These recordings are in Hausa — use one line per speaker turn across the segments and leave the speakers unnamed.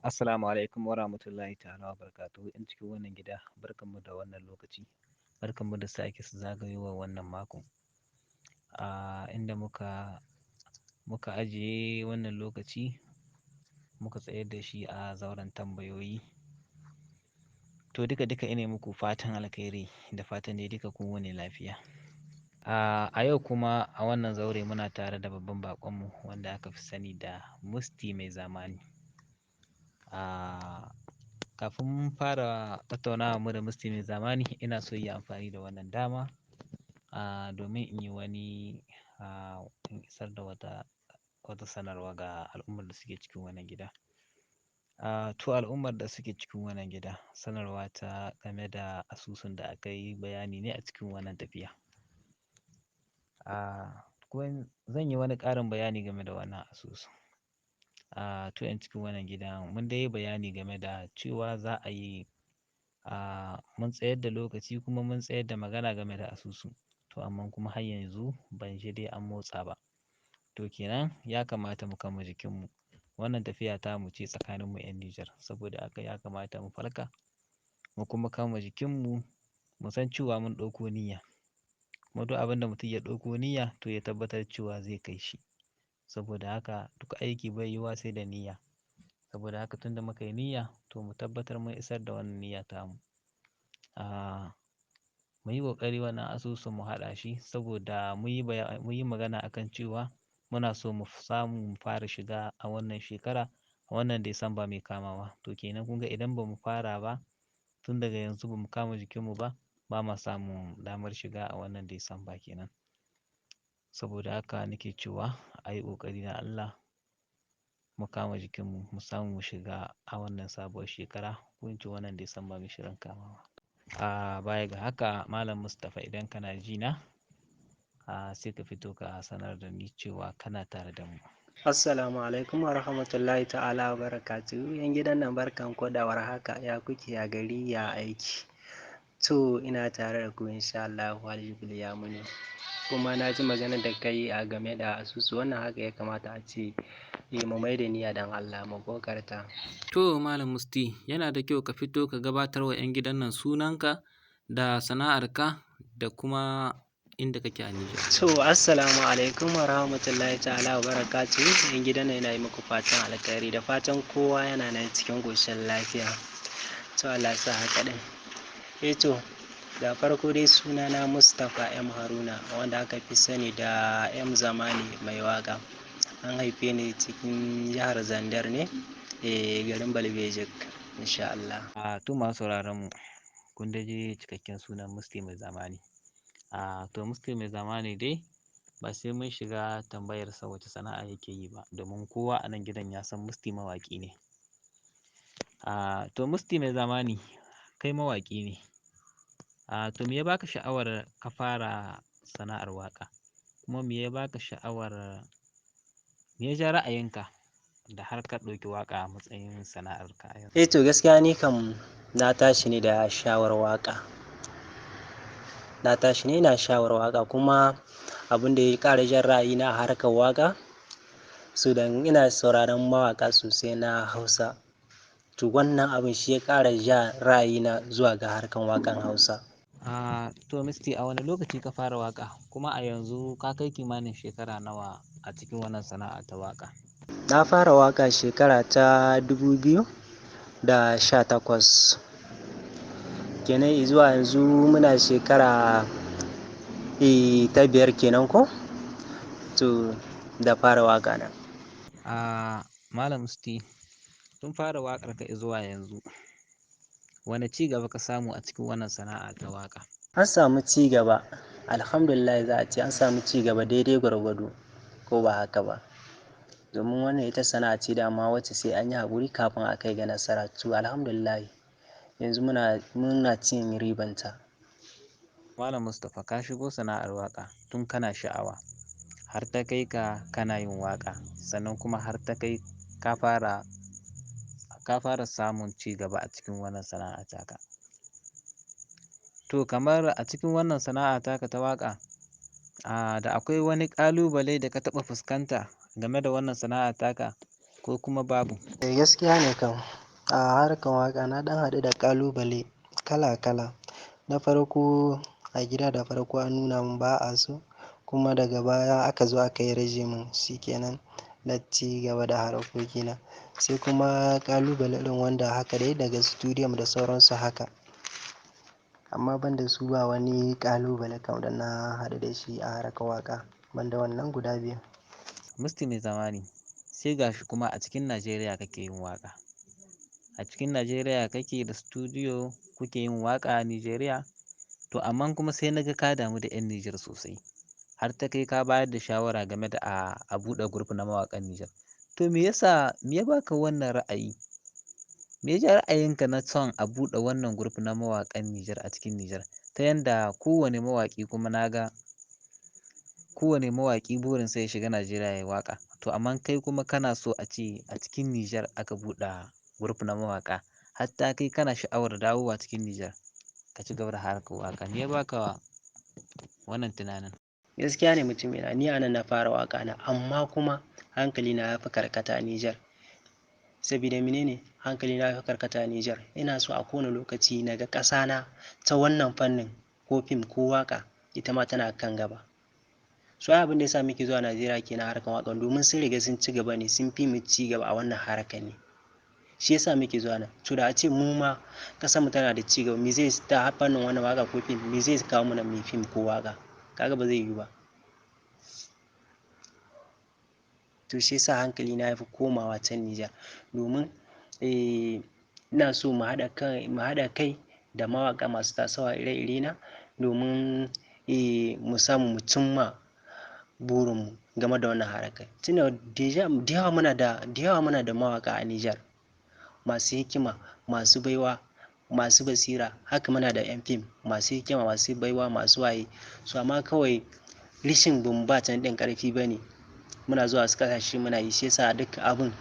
Assalamu alaikum wa rahmatullahi ta'ala wa barakatuhu. 'Yan cikin wannan gida, barkanmu da wannan lokaci, barkanmu da sake zagayowar wannan mako. Inda muka ajiye wannan lokaci, muka tsayar da shi a zauren tambayoyi. To duka duka ina muku fatan alkhairi da fatan dai duka kun wuni lafiya. A yau kuma a wannan zaure muna tare da babban baƙonmu wanda aka fi sani da Musti Mai Zamani. Kafin mun fara tattaunawa mu da Musti Mai Zamani, ina so yi amfani da wannan dama domin in yi wani in isar da wata sanarwa ga al'ummar da suke cikin wannan gida. To al'ummar da suke cikin wannan gida, sanarwa ta game da asusun da aka yi bayani ne a cikin wannan tafiya. Zan yi wani ƙarin bayani game da wannan asusun. To 'yan cikin wannan gida, mun dai yi bayani game da cewa za a yi mun tsayar da lokaci kuma mun tsayar da magana game da asusu. To amma kuma har yanzu ban ji dai an motsa ba. To kenan ya kamata mu kama jikinmu. Wannan tafiya tamu ce tsakaninmu 'yan Nijar, saboda haka ya kamata mu farka mu kuma kama jikinmu, mu san cewa mun ɗauko niyya. Kuma duk abin da mutum ya ɗauko niyya to ya tabbatar cewa zai kai shi. Saboda haka duk aiki bai yiwuwa sai da niyya. Saboda haka tunda muka yi niyya to mu tabbatar mun isar da wannan niyya tamu. Mu yi ƙoƙari wannan asusun mu haɗa shi saboda mun yi magana akan cewa muna so mu samu mu fara shiga a wannan shekara, a wannan Disamba mai kamawa. To kenan kun ga idan ba mu fara ba tun daga yanzu ba mu kama jikinmu ba, ba ma samun damar shiga a wannan Disamba kenan. Saboda haka nake cewa a yi ƙoƙari na Allah mu kama jikinmu, mu samu mu shiga a wannan sabuwar shekara, ko in ce wannan Disamba mai shirin kamawa. Baya ga haka, Malam Mustapha, idan kana ji na, sai ka fito ka sanar da ni cewa kana tare da mu.
Assalamu alaikum wa rahmatullahi ta'ala wa barakatuhu. 'Yan gidan nan, barkan ku da warhaka, ya kuke, ya gari, ya aiki? To ina tare da ku insha Allah, Walid Bilyaminu. Kuma na ji maganar da kai a game da asusu, wannan haka ya kamata a ce mu mai da niyya, dan Allah mu kokarta.
To Malam Musti, yana da kyau ka fito ka gabatar wa 'yan gidan nan sunanka da sana'arka da kuma inda kake a Nijar.
To assalamu alaikum wa rahmatullahi ta'ala wa barakatuhu. 'Yan gidan nan, yana yi muku fatan alkhairi da fatan kowa yana nan cikin ƙoshin lafiya. To Allah sa haka ɗin. Eh to da farko dai sunana Mustapha M Haruna, wanda aka fi sani da M Zamani Mai Waka. An haife ni cikin jihar Zandar ne, garin Balbejik, insha Allah.
To masu sauraron mu, kun dai ji cikakken sunan Musti Mai Zamani. To Musti Mai Zamani dai ba sai mun shiga tambayarsa wace sana'a yake yi ba, domin kowa a nan gidan ya san Musti mawaƙi ne. To Musti Mai Zamani, kai mawaƙi ne. To me ya baka sha'awar ka fara sana'ar waƙa? Kuma me ya baka sha'awar, me ya ja ra'ayinka da har ka ɗauki waƙa a matsayin sana'arka a yanzu?
Eh to gaskiya ni kam na tashi ne da sha'awar waƙa. Na tashi ne ina sha'awar waƙa, kuma abin da ya ƙara jan ra'ayina a harkar waƙa, so dan ina sauraron mawaƙa sosai na Hausa. To wannan abin shi ya ƙara ja ra'ayina zuwa ga harkar waƙan Hausa.
To Musti, a wane lokaci ka fara waƙa? Kuma a yanzu ka kai kimanin shekara nawa a cikin wannan sana'a ta waƙa?
Na fara waƙa shekara ta 2018. Kenan izuwa yanzu muna shekara ta 5 kenan ko? To da fara waƙa na.
Malam Musti, tun fara waƙar ka izuwa yanzu, wane ci gaba ka samu a cikin wannan sana'a ta waƙa?
An samu ci gaba, alhamdulillah, za a ce an samu ci gaba daidai gwargwado, ko ba haka ba. Domin wannan ita sana'a ce dama wacce sai an yi haƙuri kafin a kai ga nasara. To alhamdulillah, yanzu muna cin ribanta.
Malam Mustapha, ka shigo sana'ar waƙa tun kana sha'awa, har ta kai ka kana yin waƙa, sannan kuma har ta kai ka fara samun ci gaba a cikin wannan sana'a taka. To kamar a cikin wannan sana'a taka ta waƙa, da akwai wani ƙalubale da ka taɓa fuskanta game da wannan sana'a taka ko kuma babu?
Eh, gaskiya ne kam. A harkar waƙa na ɗan haɗu da ƙalubale kala kala. Na farko a gida da farko an nuna mun ba a so, kuma daga baya aka zo aka yi rage mun, shikenan na ci gaba da harkokina. Sai kuma ƙalubale irin wanda haka dai daga studio da sauransu haka. Amma ban da su ba wani ƙalubale kam da na haɗu da shi a harkar waƙa, ban da wannan guda biyun.
Musty Mai Zamani, sai gashi kuma a cikin Najeriya kake yin waƙa. A cikin Najeriya kake da studio kuke yin waƙa a Nijeriya. To amma kuma sai naga ka damu da 'yan Nijar sosai. Har ta kai ka bayar da shawara game da a buɗe group na mawaƙan Nijar. To me yasa, me ya baka wannan ra'ayi? Me ya ja ra'ayinka na son a buɗe wannan group na mawaƙan Nijar a cikin Nijar? Ta yanda kowane mawaƙi kuma naga kowane mawaƙi burinsa ya shiga Najeriya ya yi waƙa. To amma kai kuma kana so a ce a cikin Nijar aka buɗe group na mawaƙa. Hatta kai kana sha'awar dawowa cikin Nijar ka ci gaba da harkar waƙa. Me ya baka wannan tunanin?
Gaskiya ne mutumina, ni a nan na fara waƙa na, amma kuma hankali na ya fi karkata Nijar. Sabida mene ne hankali na ya fi karkata Nijar? Ina so a kowane lokaci naga ƙasa na ta wannan fannin ko fim ko waƙa ita ma tana kan gaba. So ai abin da ya sa muke zuwa Najeriya kenan harkar waƙan, domin sun riga sun ci gaba ne, sun fi mu ci gaba a wannan harkar ne. Shi ya sa muke zuwa nan. To da a ce mu ma ƙasarmu tana da ci gaba, me zai ta fannin wannan waƙa ko fim, me zai kawo mana mu fim ko waƙa? Kaga ba zai yiwu ba. To shi ya sa hankali na ya fi komawa can Nijar, domin eh ina so mu haɗa kai, mu haɗa kai da mawaƙa masu tasowa ire-ire na, domin eh mu samu mu cimma burinmu game da wannan harkar. Tunda deja da yawa muna da, da yawa muna da mawaƙa a Nijar masu hikima, masu baiwa, masu basira. Haka muna da 'yan fim masu hikima, masu baiwa, masu waye. So amma kawai rishin bamu ba can ɗin ƙarfi ba ne. Muna zuwa wasu ƙasashe muna yi, shi ya sa duk abun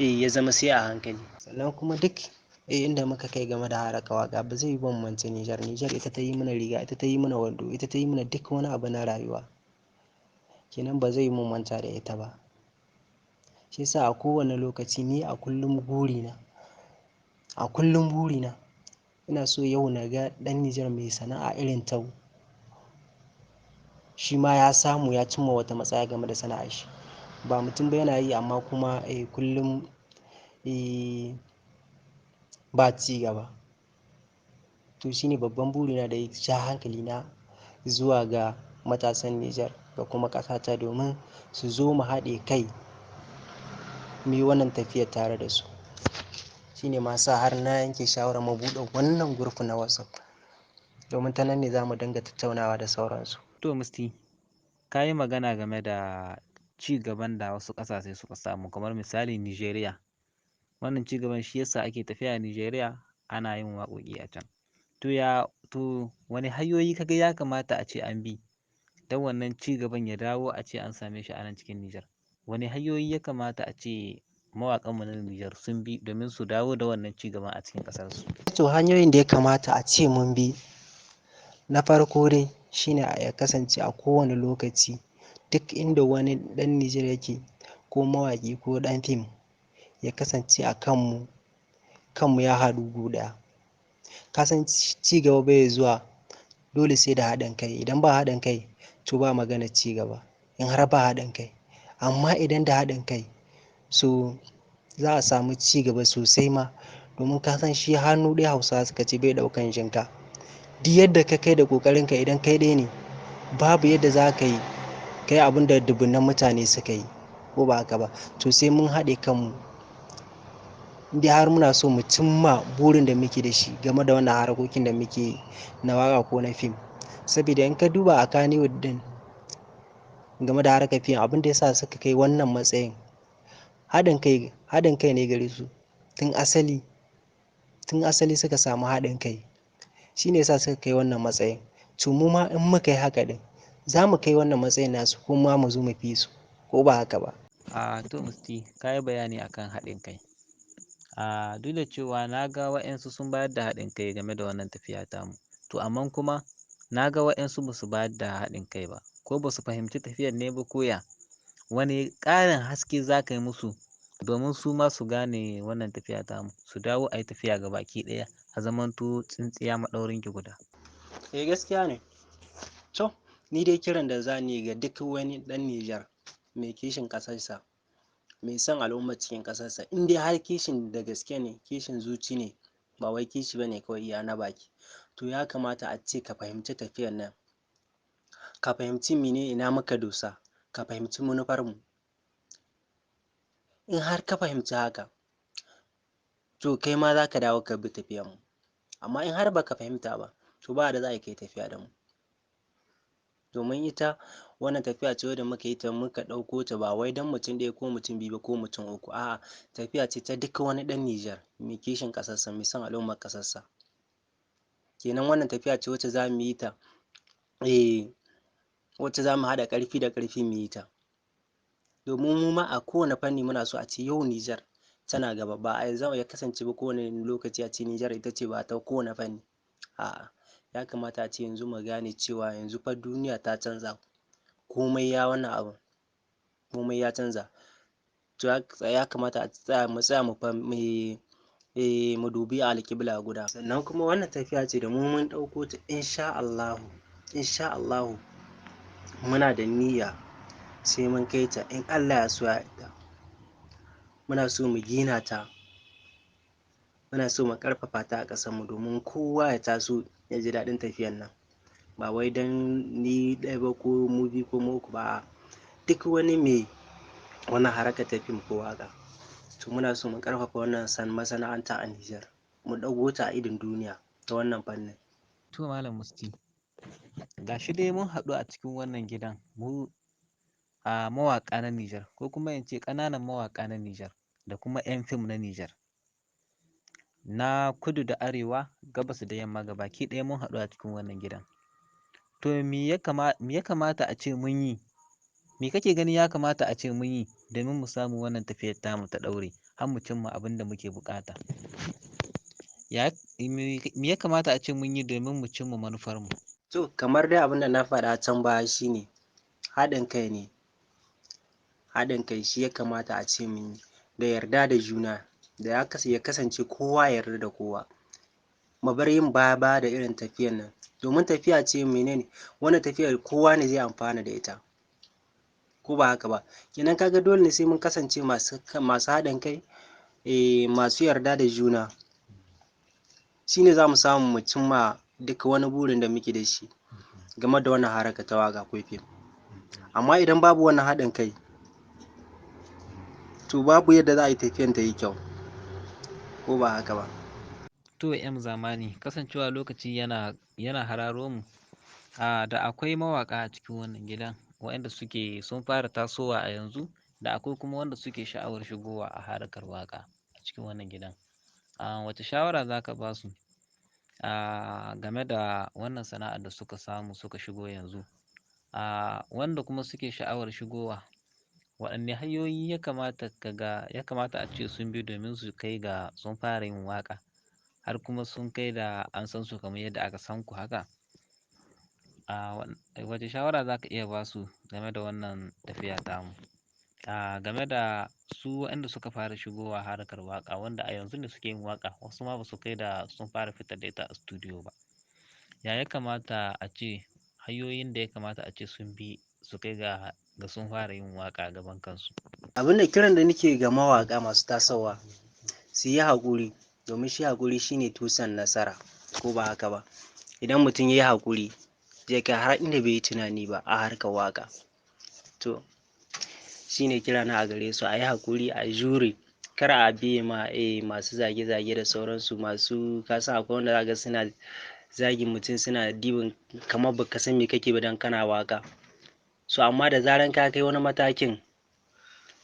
eh ya zama sai a hankali. Sannan kuma duk eh inda muka kai game da harkar waƙa ba zai yiwu ba mu mance Nijar. Nijar ita ta yi mana riga, ita ta yi mana wando, ita ta yi mana duk wani abu na rayuwa. Kenan ba zai yiwu mu manta da ita ba. Shi ya sa a kowane lokaci ni a kullum burina, a kullum burina ina so yau naga ɗan Nijar mai sana'a irin tau. Shi ma ya samu ya cimma wata matsaya game da sana'ar shi. Ba mutum ba yana yi amma kuma eh kullum eh ba ci gaba. To shine babban burina da ya ja hankali na zuwa ga matasan Nijar da kuma ƙasata, domin su zo mu haɗe kai muyi wannan tafiyar tare da su. Shine ma sa har na yanke shawarar mu buɗe wannan group na WhatsApp, domin ta nan ne za mu dinga tattaunawa da sauransu.
To Musty, ka yi magana game da ci gaban da wasu ƙasashe suka samu kamar misali Nijeriya. Wannan ci gaban shi yasa ake tafiya Nijeriya ana yin waƙoƙi a can. To ya, to wane hanyoyi ka ga ya kamata a ce an bi don wannan ci gaban ya dawo a ce an same shi a nan cikin Nijar? Wane hanyoyi ya kamata a ce mawaƙanmu na Nijar sun bi domin su dawo da wannan ci gaban a cikin ƙasarsu?
To hanyoyin da ya kamata a ce mun bi, na farko dai shine ya kasance a kowane lokaci duk inda wani ɗan Nijar yake ko mawaƙi ko ɗan fim, ya kasance a kanmu, kanmu ya haɗu gu ɗaya. Ka san ci gaba bai zuwa dole sai da haɗin kai. Idan ba haɗin kai to ba maganar ci gaba. In har ba haɗin kai. Amma idan da haɗin kai so za a samu ci gaba sosai ma. Domin ka san shi hannu ɗaya Hausawa suka ce bai ɗaukan jinka. Duk yadda ka kai da ƙoƙarinka idan kai ɗaya ne, babu yadda za ka yi, ka yi abun da dubunnan mutane suka yi ko ba haka ba. To sai mun haɗe kanmu. Indai har muna so mu cimma burin da muke da shi game da wannan harkokin da muke yi na waƙa ko na fim. Saboda in ka duba a Kannywood ɗin game da harkar fim, abin da ya sa suka kai wannan matsayin, haɗin kai, haɗin kai ne gare su. Tun asali, tun asali suka samu haɗin kai. Shi ne ya sa suka kai wannan matsayin. To mu ma in muka yi haka ɗin, za mu kai wannan matsayin nasu kuma mu zo mu fi su ko ba haka ba.
A to Musty, ka yi bayani akan haɗin kai. A duk da cewa na ga waɗansu sun bayar da haɗin kai game da wannan tafiya tamu. To amma kuma na ga waɗansu ba su bayar da haɗin kai ba ko ba su fahimci tafiyar ne ba ko ya. Wane ƙarin haske za ka yi musu Domin su ma su gane wannan tafiya tamu, su dawo a yi tafiya gabaki ɗaya a zamanto tsintsiya maɗaurinki guda.
Eh, gaskiya ne. To, ni dai kiran da za ni ga duk wani ɗan Nijar mai kishin ƙasarsa, mai son al'ummar cikin ƙasarsa, in dai har kishin da gaske ne, kishin zuci ne, ba wai kishi ba ne kawai iya na baki. To ya kamata a ce ka fahimci tafiyar nan, ka fahimci mene ina muka dosa, ka fahimci manufarmu. In har ka fahimci haka, to kai ma za ka dawo ka bi tafiyarmu. Amma in har baka fahimta ba, to ba da za a yi kai tafiya da mu. Domin ita wannan tafiya ce wadda muka yi ta muka ɗauko ta ba wai don mutum ɗaya ko mutum biyu ba ko mutum uku, a'a, tafiya ce ta duk wani ɗan Nijar mai kishin ƙasarsa, mai son al'ummar ƙasarsa. Kenan wannan tafiya ce wacce za mu yi ta, wacce za mu haɗa ƙarfi da ƙarfi mu yi ta. Domin mu ma a kowane fanni muna so a ce yau Nijar tana gaba, ba a zama ya kasance ba kowane lokaci a ce Nijar ita ce ba ta kowane fanni. A'a, ya kamata a ce yanzu mu gane cewa yanzu fa duniya ta canza, komai ya wannan abun, komai ya canza. To ya kamata a tsaya mu tsaya mu mu dubi alƙibla guda. Sannan kuma wannan tafiya ce da mu mun ɗauko ta insha Allahu, insha Allahu muna da niyya sai mun kai ta in Allah ya so ya yarda. Muna so mu gina ta, muna so mu ƙarfafa ta a ƙasarmu domin kowa ya taso ya ji daɗin tafiyar nan. Ba wai don ni ɗaya ba ko mu biyu ko mu uku ba, a'a, duk wani mai wannan harkar ta fim ko waƙa. To muna so mu ƙarfafa wannan masana'anta a Nijar, mu ɗago ta a idon duniya ta wannan fannin.
To Malam Musti, ga shi dai mun haɗu a cikin wannan gidan mu a mawaƙa na Nijar, ko kuma in ce ƙananan mawaƙa na Nijar da kuma 'yan fim na Nijar. Na kudu da arewa, gabas da yamma gabaki ɗaya mun haɗu a cikin wannan gidan. To me ya kamata a ce mun yi? Me kake gani ya kamata a ce mun yi domin mu samu wannan tafiyar tamu ta ɗaure har mu cimma abin da muke buƙata? Me ya kamata a ce mun yi domin mu cimma manufarmu?
To kamar dai abin da na faɗa can baya shine haɗin kai ne. Haɗin kai shi ya kamata a ce mun yi, da yarda da juna, da ya kasance kowa ya yarda da kowa. Mu bar yin baya-baya da irin tafiyar nan, domin tafiya ce menene, wannan tafiyar kowa ne zai amfana da ita. Ko ba haka ba? Kenan ka ga dole ne sai mun kasance masu haɗin kai, masu yarda da juna. Shi ne za mu samu mu cimma duk wani burin da muke da shi game da wannan harka ta waƙa ko fim. Amma idan babu wannan haɗin kai, to babu yadda za a yi tafiyan ta yi kyau, ko ba haka ba?
To 'yan zamani, kasancewa lokaci yana hararo mu, da akwai mawaƙa a cikin wannan gidan waɗanda suke sun fara tasowa a yanzu, da akwai kuma wanda suke sha'awar shigowa a harkar waƙa a cikin wannan gidan. Wace shawara za ka ba su game da wannan sana'ar da suka samu suka shigo yanzu? Wanda kuma suke sha'awar shigowa, waɗanne hanyoyi ya kamata ka ga ya kamata a ce sun bi domin su kai ga sun fara yin waƙa har kuma sun kai da an san su kamar yadda aka san ku haka? Wace shawara za ka iya ba su game da wannan tafiya tamu? Game da su waɗanda suka fara shigowa harkar waƙa, wanda a yanzu ne suke yin waƙa, wasu ma ba su kai da sun fara fitar da ita a studio ba. Ya kamata a ce hanyoyin da ya kamata a ce sun bi su kai ga sun fara yin waƙa gaban kansu?
Abin da kiran da nake ga mawaƙa masu tasowa, su yi haƙuri, domin shi haƙuri shine tushen nasara, ko ba haka ba? Idan mutum ya yi haƙuri, zai kai har inda bai yi tunani ba a harkar waƙa. To shine kirana a gare su, a yi haƙuri, a jure, kar a biye ma masu zage-zage da sauransu, masu ka san akwai wanda za ka ga suna zagin mutum, suna dibin kamar baka san me kake ba don kana waƙa. So amma da zaran ka kai wani matakin,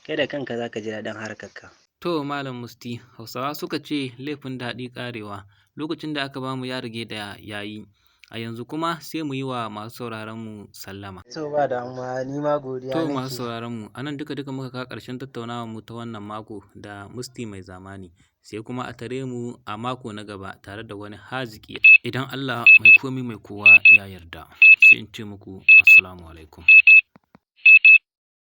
kai da kanka za ka ji daɗin harkarka.
To Malam Musti, Hausawa suka ce laifin daɗi ƙarewa, lokacin da aka bamu ya rige da yayi. A yanzu kuma sai mu yi wa masu sauraron mu sallama.
To ba damuwa, ni ma godiya
To masu
nake.
sauraron mu, anan duka duka muka kawo ƙarshen tattaunawar mu ta wannan mako da Musti mai zamani. Sai kuma a tare mu a mako na gaba tare da wani haziki idan Allah mai komi mai kowa ya yarda. Sai in ce muku assalamu alaikum.